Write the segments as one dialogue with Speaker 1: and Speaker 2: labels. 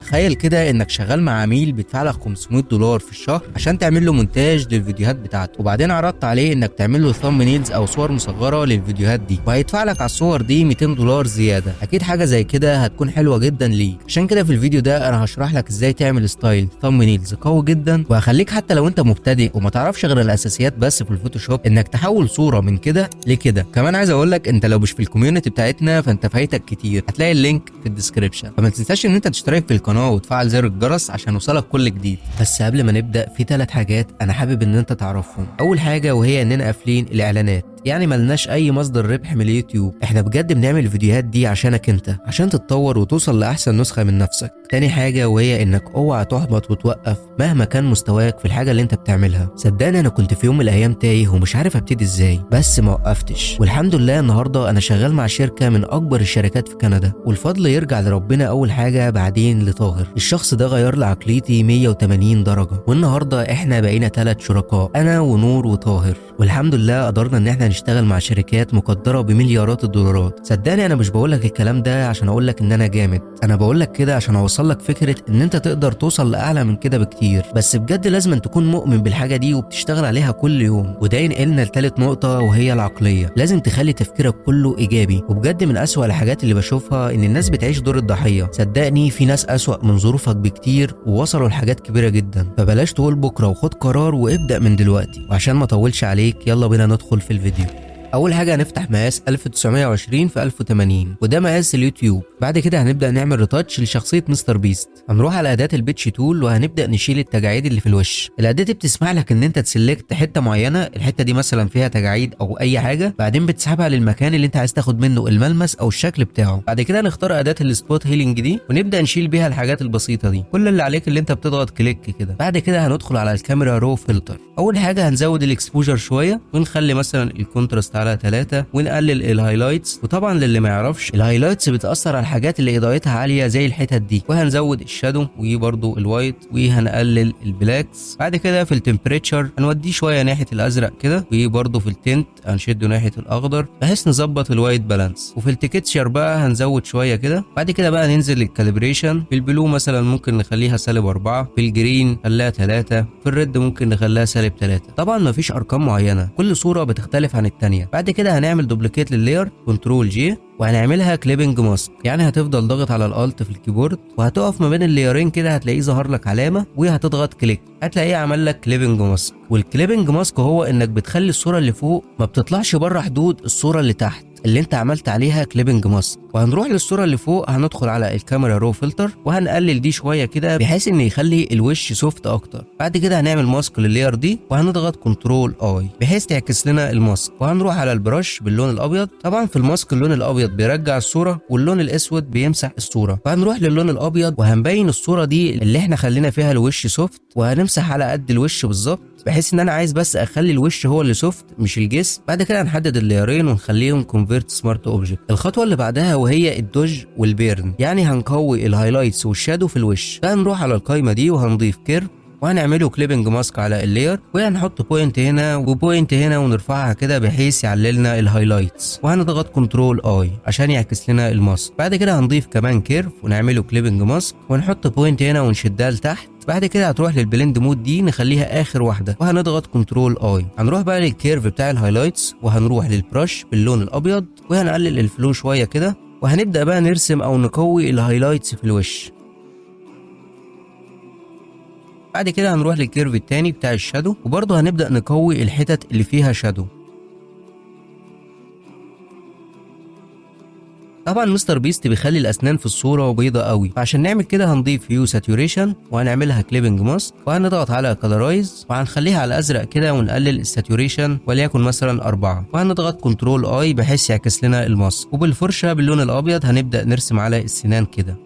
Speaker 1: تخيل كده انك شغال مع عميل بيدفع لك 500 دولار في الشهر عشان تعمل له مونتاج للفيديوهات بتاعته، وبعدين عرضت عليه انك تعمل له thumbnails او صور مصغرة للفيديوهات دي، وهيدفع لك على الصور دي 200 دولار زيادة. اكيد حاجة زي كده هتكون حلوة جدا ليك. عشان كده في الفيديو ده انا هشرح لك ازاي تعمل style thumbnails قوي جدا، وهخليك حتى لو انت مبتدئ وما تعرفش غير الاساسيات بس في ال Photoshop انك تحول صوره من كده لكده. كمان عايز اقول لك انت لو مش في ال community بتاعتنا فانت فايتك كتير، هتلاقي ال link في ال description. فما تنساش ان انت تشترك في القناة وتفعل زر الجرس عشان يوصلك كل جديد. بس قبل ما نبدا في 3 حاجات انا حابب ان انت تعرفهم. اول حاجة وهي اننا قافلين الاعلانات، يعني ملناش اي مصدر ربح من اليوتيوب. احنا بجد بنعمل الفيديوهات دي عشانك انت، عشان تتطور وتوصل لاحسن نسخه من نفسك. تاني حاجة وهي انك اوعى تحبط وتوقف مهما كان مستواك في الحاجة اللي انت بتعملها. صدقني انا كنت في يوم من الايام تايه ومش عارف ابتدي ازاي، بس ما وقفتش، والحمد لله النهارده انا شغال مع شركة من اكبر الشركات في كندا، والفضل يرجع لربنا اول حاجه، بعدين لطاهر. الشخص ده غير لي عقليتي 180 درجه، والنهارده احنا بقينا 3 شركاء، انا ونور وطاهر، والحمد لله قدرنا ان احنا نشتغل مع شركات مقدره بمليارات الدولارات. صدقني انا مش بقولك الكلام ده عشان اقولك ان انا جامد، انا بقولك كده عشان اوصل لك فكرة ان انت تقدر توصل لاعلى من كده بكتير، بس بجد لازم تكون مؤمن بالحاجة دي وبتشتغل عليها كل يوم. وده ينقلنا لتالت نقطة وهي العقلية. لازم تخلي تفكيرك كله ايجابي. وبجد من اسوأ الحاجات اللي بشوفها ان الناس بتعيش دور الضحيه. صدقني في ناس اسوأ من ظروفك بكتير ووصلوا لحاجات كبيرة جدا، فبلاش تقول بكره وخد قرار وابدا من دلوقتي. وعشان ما اطولش عليك يلا بينا ندخل في الفيديو. اول حاجة هنفتح مقاس 1920 في 1080 وده مقاس اليوتيوب. بعد كده هنبدا نعمل retouch لشخصية مستر بيست. هنروح على اداه ال patch tool وهنبدا نشيل التجاعيد اللي في الوش. الاداة دي بتسمح لك ان انت ت select حتة معينه، الحتة دي مثلا فيها تجاعيد او اي حاجه، بعدين بتسحبها للمكان اللي انت عايز تاخد منه الملمس او الشكل بتاعه. بعد كده نختار اداه ال spot healing دي ونبدا نشيل بيها الحاجات البسيطة دي. كل اللي عليك اللي انت بتضغط click كده. بعد كده هندخل على ال camera raw filter. اول حاجة هنزود ال exposure شوية ونخلي مثلا ال contrast على 3 ونقلل ال highlights. وطبعا للي ما يعرفش، ال highlights بتاثر على الحاجات اللي اضاءتها عالية زي الحتت دي. وهنزود ال shadow وبرده ال white وهنقلل ال blacks. بعد كده في ال temperature هنوديه شوية ناحية الازرق كده، وبرده في ال tint هنشده ناحية الاخضر بحيث نظبط ال white balance. وفي ال texture بقى هنزود شوية كده. بعد كده بقى ننزل لل calibration. في ال blue مثلا ممكن نخليها سالب 4، في ال green خليها 3، في ال red ممكن نخليها سالب 3. طبعا مفيش ارقام معينه، كل صوره بتختلف عن الثانيه. بعد كده هنعمل duplicate لل layer، control J، وهنعملها clipping mask. يعني هتفضل ضاغط على ال alt في ال keyboard وهتقف ما بين ال layer ين كده، هتلاقيه ظهر لك علامة وهتضغط click، هتلاقيه عمل لك clipping mask. وال clipping mask هو انك بتخلي الصورة اللي فوق ما بتطلعش بره حدود الصورة اللي تحت اللي انت عملت عليها clipping mask. وهنروح للصورة اللي فوق، هندخل على ال camera raw filter وهنقلل دي شوية كده بحيث ان يخلي الوش soft اكتر. بعد كده هنعمل mask لل layer دي وهنضغط control I بحيث تعكس لنا ال mask. وهنروح على ال brush باللون الابيض. طبعا في ال mask اللون الابيض بيرجع الصورة واللون الاسود بيمسح الصوره. فهنروح للون الابيض وهنبين الصورة دي اللي احنا خلينا فيها الوش soft، وهنمسح على قد الوش بالظبط بحيث ان انا عايز بس اخلي الوش هو اللي soft مش الجسم. بعد كده هنحدد ال layer ين ونخليهم convert smart object. الخطوة اللي بعدها وهي ال dodge وال burn، يعني هنقوي ال highlights وال shadow في الوش. فهنروح على القايمة دي وهنضيف curve وهنعمله clipping mask على ال layer، وهنحط point هنا و point هنا ونرفعها كده بحيث يعللنا ال highlights، وهنضغط control I عشان يعكس لنا ال mask. بعد كده هنضيف كمان curve ونعمله clipping mask ونحط point هنا ونشدها لتحت. بعد كده هتروح لل blend mode دي نخليها اخر واحدة وهنضغط control I. هنروح بقى لل curve بتاع ال highlights وهنروح لل brush باللون الابيض وهنقلل ال flow شوية كده، وهنبدا بقى نرسم او نقوي ال highlights في الوش. بعد كده هنروح لل curve التاني بتاع ال shadow وبرضه هنبدأ نقوي الحتت اللي فيها shadow. طبعا مستر بيست بيخلي الاسنان في الصورة بيضة قوي، فعشان نعمل كده هنضيف hue saturation وهنعملها clipping mask وهنضغط على colorize وهنخليها على الازرق كده ونقلل ال saturation وليكن مثلا 4، وهنضغط control I بحيث يعكس لنا ال mask. وبالفرشه باللون الابيض هنبدا نرسم على السنان كده.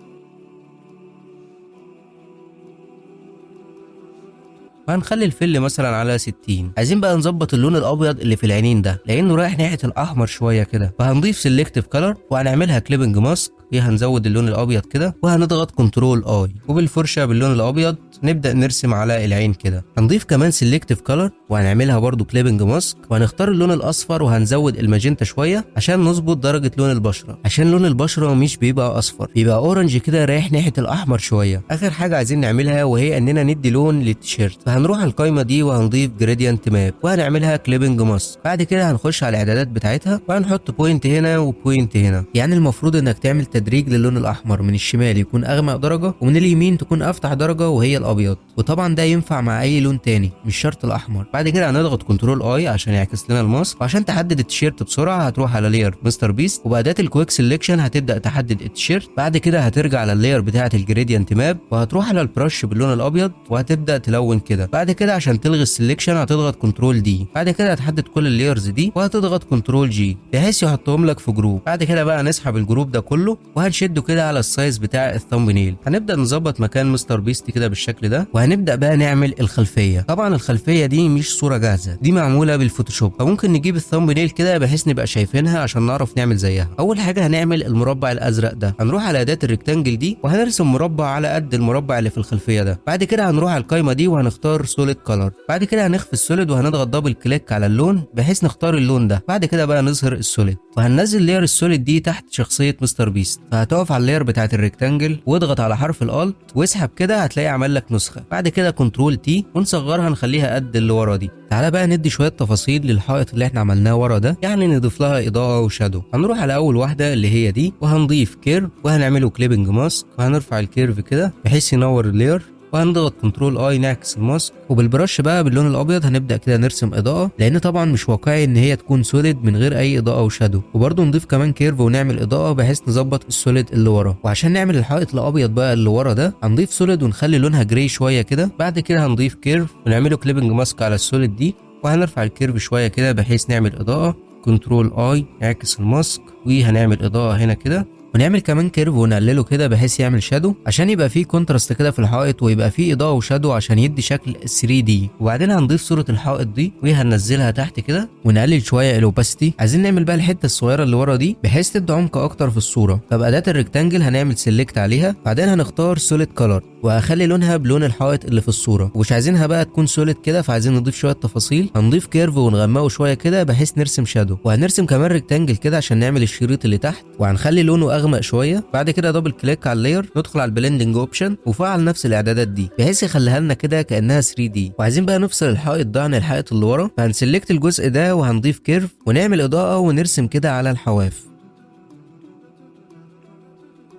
Speaker 1: وهنخلي ال fill مثلا على 60. عايزين بقى نظبط اللون الابيض اللي في العينين ده لانه رايح ناحية الاحمر شوية كده، فهنضيف selective color وهنعملها clipping mask. وهنزود اللون الابيض كده، وهنضغط control I، وبالفرشه باللون الابيض نبدا نرسم على العين كده. هنضيف كمان selective color وهنعملها برضو clipping mask، وهنختار اللون الاصفر وهنزود الماجنتا شوية عشان نظبط درجه لون البشرة، عشان لون البشرة مش بيبقى اصفر، بيبقى orange كده رايح ناحية الاحمر شوية. اخر حاجة عايزين نعملها وهي اننا ندي لون للتيشيرت، فهنروح على القايمة دي وهنضيف gradient map وهنعملها clipping mask. بعد كده هنخش على الاعدادات بتاعتها وهنحط point هنا و point هنا. يعني المفروض انك تعمل تدريج للون الاحمر، من الشمال يكون اغمق درجه ومن اليمين تكون افتح درجه وهي الابيض، وطبعا ده ينفع مع اي لون تاني مش شرط الاحمر. بعد كده هنضغط control I عشان يعكس لنا ال mask، وعشان تحدد التيشيرت بسرعة هتروح على layer مستر بيست، وبأداة ال quick selection هتبدا تحدد التيشيرت. بعد كده هترجع على ال layer بتاعه ال gradient map وهتروح على ال brush باللون الابيض وهتبدا تلون كده. بعد كده عشان تلغي ال selection هتضغط control D. بعد كده هتحدد كل ال layers دي وهتضغط control G بحيث يحطهم لك في group. بعد كده بقى نسحب ال group ده كله وهنشده كده على ال size بتاع ال thumbnail. هنبدا نظبط مكان مستر بيست كده بالشكل ده، وهنبدا بقى نعمل الخلفية. طبعا الخلفية دي مش صوره جاهزة، دي معمولة بال Photoshop، فممكن نجيب ال thumbnail كده بحيث نبقى شايفينها عشان نعرف نعمل زيها. اول حاجة هنعمل المربع الازرق ده، هنروح على اداه ال rectangle دي وهنرسم مربع على قد المربع اللي في الخلفية ده. بعد كده هنروح على القايمة دي وهنختار solid color. بعد كده هنخفي ال solid وهنضغط double click على اللون بحيث نختار اللون ده. بعد كده بقى نظهر ال solid، وهننزل layer ال solid دي تحت شخصية مستر بيست. فهتقف على ال layer بتاعه ال rectangle واضغط على حرف ال alt واسحب كده، هتلاقي عمل لك نسخه. بعد كده control T ونصغرها نخليها قد اللي ورا دي. تعالى بقى ندي شوية تفاصيل للحائط اللي احنا عملناه ورا ده، يعني نضيف لها اضاءه و shadow. هنروح على اول واحدة اللي هي دي وهنضيف curve وهنعمله clipping mask، وهنرفع ال curve كده بحيث ينور ال layer، وهنضغط control I نعكس ال mask، وبال brush بقى باللون الابيض هنبدا كده نرسم اضاءه، لان طبعا مش واقعي ان هي تكون solid من غير اي اضاءه و shadow. وبرده نضيف كمان curve ونعمل اضاءه بحيث نظبط ال solid اللي ورا. وعشان نعمل الحائط الابيض بقى اللي ورا ده هنضيف solid ونخلي لونها gray شوية كده. بعد كده هنضيف curve ونعمله clipping mask على ال solid دي، وهنرفع ال curve شوية كده بحيث نعمل اضاءه. control I نعكس ال mask وهنعمل اضاءه هنا كده، ونعمل كمان curve ونقلله كده بحيث يعمل shadow عشان يبقى فيه contrast كده في الحائط، ويبقى فيه اضاءه و shadow عشان يدي شكل 3D. وبعدين هنضيف صوره الحائط دي وهننزلها تحت كده ونقلل شوية ال opacity. عايزين نعمل بقى الحتة الصغيرة اللي ورا دي بحيث تدي عمق اكتر في الصورة. فبأداة ال rectangle هنعمل select عليها، بعدين هنختار solid color وهخلي لونها بلون الحائط اللي في الصورة. ومش عايزينها بقى تكون solid كده، فعايزين نضيف شوية تفاصيل. هنضيف curve ونغمقه شوية كده بحيث نرسم shadow، وهنرسم كمان rectangle كده عشان نعمل الشريط اللي تحت، وهنخلي لونه اغمق شوية. بعد كده double click على ال layer، ندخل على ال blending option وفعل نفس الاعدادات دي بحيث يخليها لنا كده كانها 3D. وعايزين بقى نفصل الحائط ده عن الحائط اللي ورا، فهن select الجزء ده وهنضيف curve ونعمل اضاءه ونرسم كده على الحواف.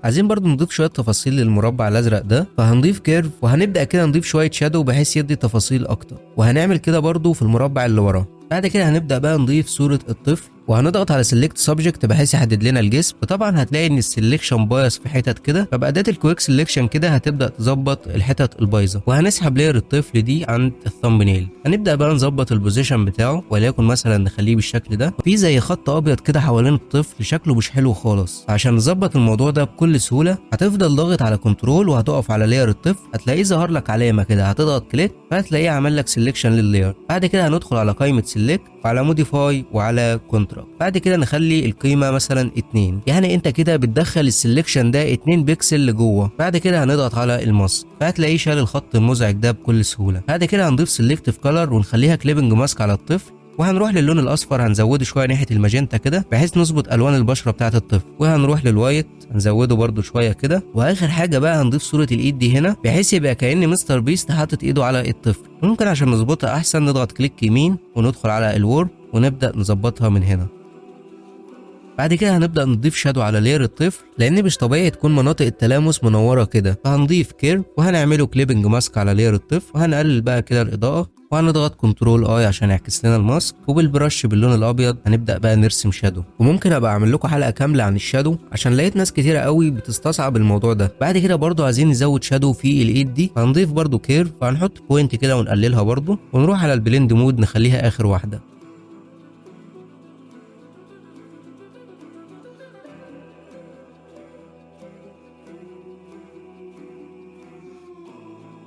Speaker 1: عايزين برضو نضيف شوية تفاصيل للمربع الازرق ده، فهنضيف curve وهنبدا كده نضيف شوية shadow بحيث يدي تفاصيل اكتر، وهنعمل كده برضو في المربع اللي ورا. بعد كده هنبدا بقى نضيف صوره الطفل، وهنضغط على select subject بحيث يحدد لنا الجسم. وطبعا هتلاقي ان ال selection بايظ في حتت كده، فبأداة ال quick selection كده هتبدا تظبط الحتت البايظه. وهنسحب layer الطفل دي عند ال thumbnail. هنبدا بقى نظبط ال position بتاعه، وليكن مثلا نخليه بالشكل ده، في زي خط ابيض كده حوالين الطفل شكله مش حلو خالص. عشان نظبط الموضوع ده بكل سهولة هتفضل ضاغط على control وهتقف على layer الطفل، هتلاقيه ظهر لك علامة كده، هتضغط click فهتلاقيه عمل لك selection لل layer. بعد كده هندخل على قائمة select وعلى modify وعلى contract. بعد كده نخلي القيمة مثلا 2، يعني انت كده بتدخل ال selection ده 2 بكسل لجوه. بعد كده هنضغط على ال mask فهتلاقيه شال الخط المزعج ده بكل سهولة. بعد كده هنضيف selective color ونخليها clipping mask على الطفل، وهنروح للون الاصفر هنزوده شوية ناحية الماجنتا كده بحيث نظبط الوان البشرة بتاعه الطفل، وهنروح لل white هنزوده برده شوية كده. واخر حاجة بقى هنضيف صوره الايد دي هنا بحيث يبقى كأن مستر بيست حاطط ايده على الطفل. ممكن عشان نظبطها احسن نضغط click يمين وندخل على ال warp ونبدا نظبطها من هنا. بعد كده هنبدا نضيف shadow على layer الطفل، لان مش طبيعي تكون مناطق التلامس منورة كده، فهنضيف curve وهنعمله clipping mask على layer الطفل، وهنقلل بقى كده الاضاءة، وهنضغط control I عشان يعكس لنا ال mask، وبال brush باللون الابيض هنبدا بقى نرسم shadow. وممكن ابقى اعمل لكم حلقة كاملة عن ال shadow عشان لقيت ناس كتيرة قوي بتستصعب الموضوع ده. بعد كده برضو عايزين نزود shadow في الايد دي، هنضيف برضو curve وهنحط point كده ونقللها برضو، ونروح على ال blend mode نخليها اخر واحدة.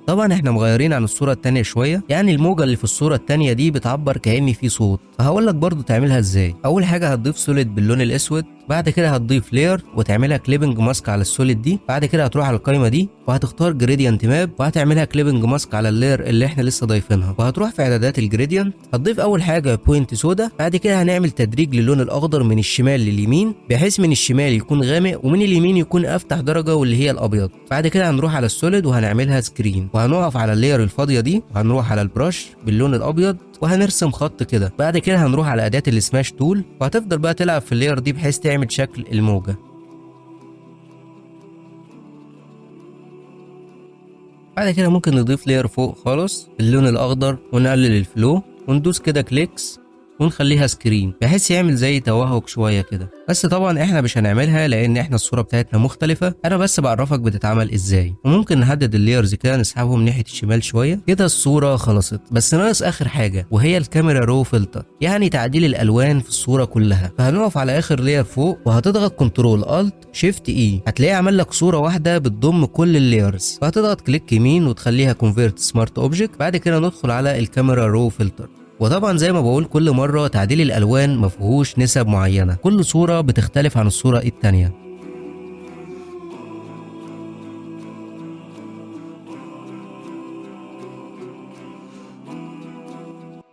Speaker 1: طبعا احنا مغيرين عن الصورة التانية شوية، يعني الموجة اللي في الصورة التانية دي بتعبر كأن في صوت، فهقول لك برضو تعملها ازاي. اول حاجة هتضيف solid باللون الاسود، بعد كده هتضيف layer وتعملها clipping mask على ال solid دي. بعد كده هتروح على القائمة دي وهتختار gradient map وهتعملها clipping mask على ال layer اللي احنا لسه ضايفينها، وهتروح في اعدادات ال gradient هتضيف اول حاجة point سودا. بعد كده هنعمل تدريج للون الاخضر من الشمال لليمين، بحيث من الشمال يكون غامق ومن اليمين يكون افتح درجه واللي هي الابيض. بعد كده هنروح على ال solid وهنعملها screen، وهنقف على ال layer الفاضيه دي وهنروح على ال brush باللون الابيض وهنرسم خط كده. بعد كده هنروح على اداه ال smudge tool وهتفضل بقى تلعب في ال layer دي بحيث تعمل شكل الموجه. بعد كده ممكن نضيف layer فوق خالص باللون الاخضر ونقلل ال flow وندوس كده clicks ونخليها screen بحيث يعمل زي توهج شوية كده. بس طبعا احنا مش هنعملها لان احنا الصورة بتاعتنا مختلفة، انا بس بعرفك بتتعمل ازاي. وممكن نحدد ال layers كده نسحبهم ناحية الشمال شوية كده. الصورة خلصت، بس ناقص اخر حاجة وهي ال camera raw filter، يعني تعديل الالوان في الصورة كلها. فهنقف على اخر layer فوق وهتضغط control alt shift E، هتلاقيه عمل لك صوره واحدة بتضم كل ال layers. فهتضغط click يمين وتخليها convert smart object. بعد كده ندخل على ال camera raw filter. وطبعا زي ما بقول كل مرة تعديل الألوان مفيهوش نسب معينة، كل صورة بتختلف عن الصورة التانية.